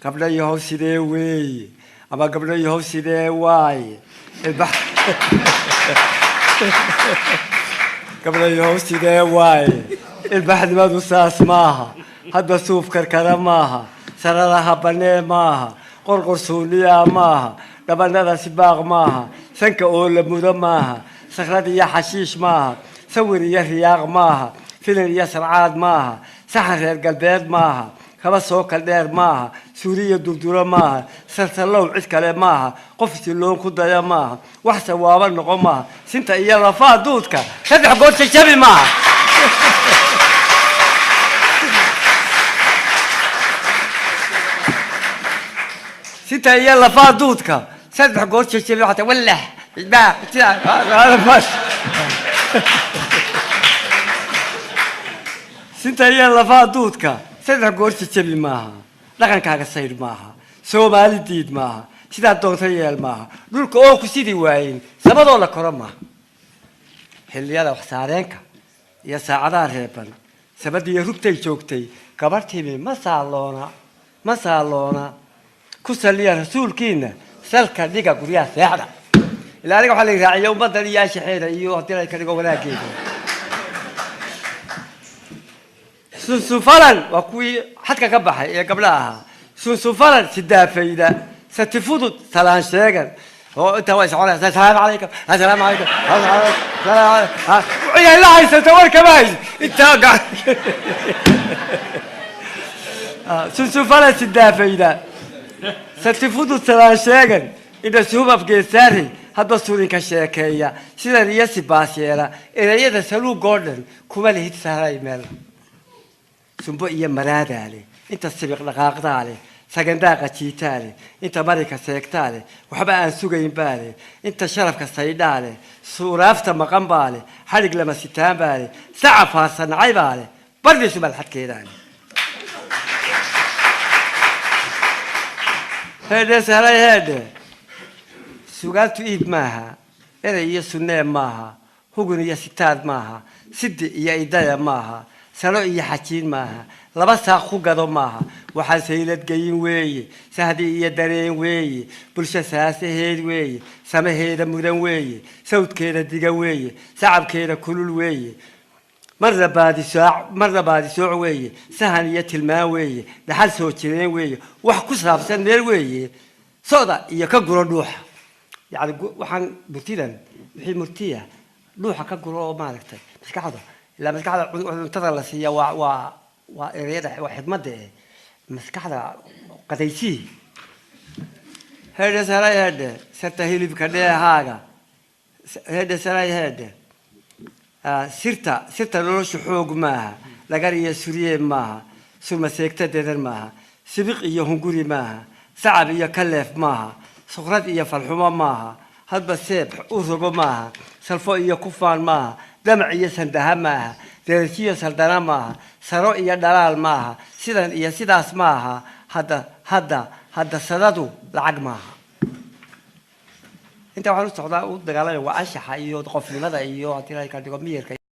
Gabdha yahow sidee weeye ama gabdho yahow sidee waaye? Gabdha yahow sidee waaye? Ilbaxnimadu saas maaha, hadba suuf karkara maaha, sararaha banee maaha, qorqor suuniyaa maaha, dhabanada sibaaq maaha, sanka oo la mudo maaha, sakrad iyo xashiish maaha, sawir iyo riyaaq maaha, filin iyo sarcaad maaha, saxan reer galbeed maaha, kaba soo kaldheer maaha, suuriya durduro maaha, salsallow cid kale maaha, qof siloon ku daya maaha, wax sawaabo noqon maaha, sinta iyo lafaa duudka saddex goor jajabi maaha. Sinta iyo lafaa duudka saddex goor jajabi waxaa wallah sinta iyo lafaa duudka saddex goor jajabi maaha, dhaqankaaga saydh maaha, Soomaali diid maaha, sidaa doonta yeel maaha, dhulka oo ku sidii waayin sabadoo la koro maaha. Xilliyada wax saareenka iyo saacadaha reeban sabadiiyo rugtay joogtay gabarhtiimi ma saaloona, ma saaloona. Ku saliya rasuulkiina, salka dhiga guryaha seexda. Ilaa aniga waxaa la raaciya ummaddan iyo anshaxeeda iyo haddii la ka dhigo wanaageeda. Sunsunfalan waa kuwii xadka ka baxay ee gabdhaha ahaa. Sunsunfalan sidaafayda, satifudud salaan sheegan oo intaa waa soconaysa, asalaamu calaykum, asalaamu calaykum, ciday la haysata war kama haysid intaa gacan. Sunsunfalan sidaafayda, satifudud salaan sheegan, indha suhub afgeesaari, hadba surinka sheekeeya, sidan iyo sibaas yeela, erayada saluugoo dhan kuma lihid saaray meel. Sumbo iyo maraadaa leh, inta sibiq dhaqaaqdaa leh, sagandaaqa jiitaa leh, inta marinka seegtaa leh, waxba aan sugayn baa leh, inta sharafka saydhaa leh, suuraafta maqan baa leh, xadhig lama sitaan baa leh, saca faarsanacay baa leh, bardiisu malxadkeedaa leh. Heedhe sahlay heedhe, sugaantu iib maaha, erey iyo sunnee maaha, hugun iyo sitaad maaha, sidi iyo idaya maaha, salo iyo xajiin maaha, laba saaq ku gado maaha. Waxaa saylad geyin weeye, sahdi iyo dareen weeye, bulsho saasaheed weeye, samaheeda mudan weeye, sawdkeeda diga weeye, sacabkeeda kulul weeye, marna baadisooc, marna baadisooc weeye, sahan iyo tilmaan weeye, dhaxal soo jireen weeye, wax ku saabsan meel weeye, soda iyo ka guro dhuuxa. Yacni waxaan murtidan wixii murtiya dhuuxa ka guro oo maaragtay maskaxda, ilaa maskaxda cuntada la siiya waa ereyada, waa xikmadda maskaxda qadaysii. Heedhe saray heedhe, sarta hilibka dheehaaga. Heedhe saray heedhe, sirta nolosha xoog maaha, dhagar iyo surye maaha, surma seegta dedan maaha, sibiq iyo hunguri maaha, sacab iyo kaleef maaha, sukrad iyo falxumo maaha, hadba seeb u rogo maaha, salfo iyo kufaan maaha, damac iyo sandaha maaha, derajiyo saldana maaha, saro iyo dhalaal maaha, sidan iyo sidaas maaha, hadda sadadu lacag maaha. Inta waxaan u socdaa u dagaalamaya waa anshaxa iyo qofnimada iyo haddii la ka dhigo miyirka.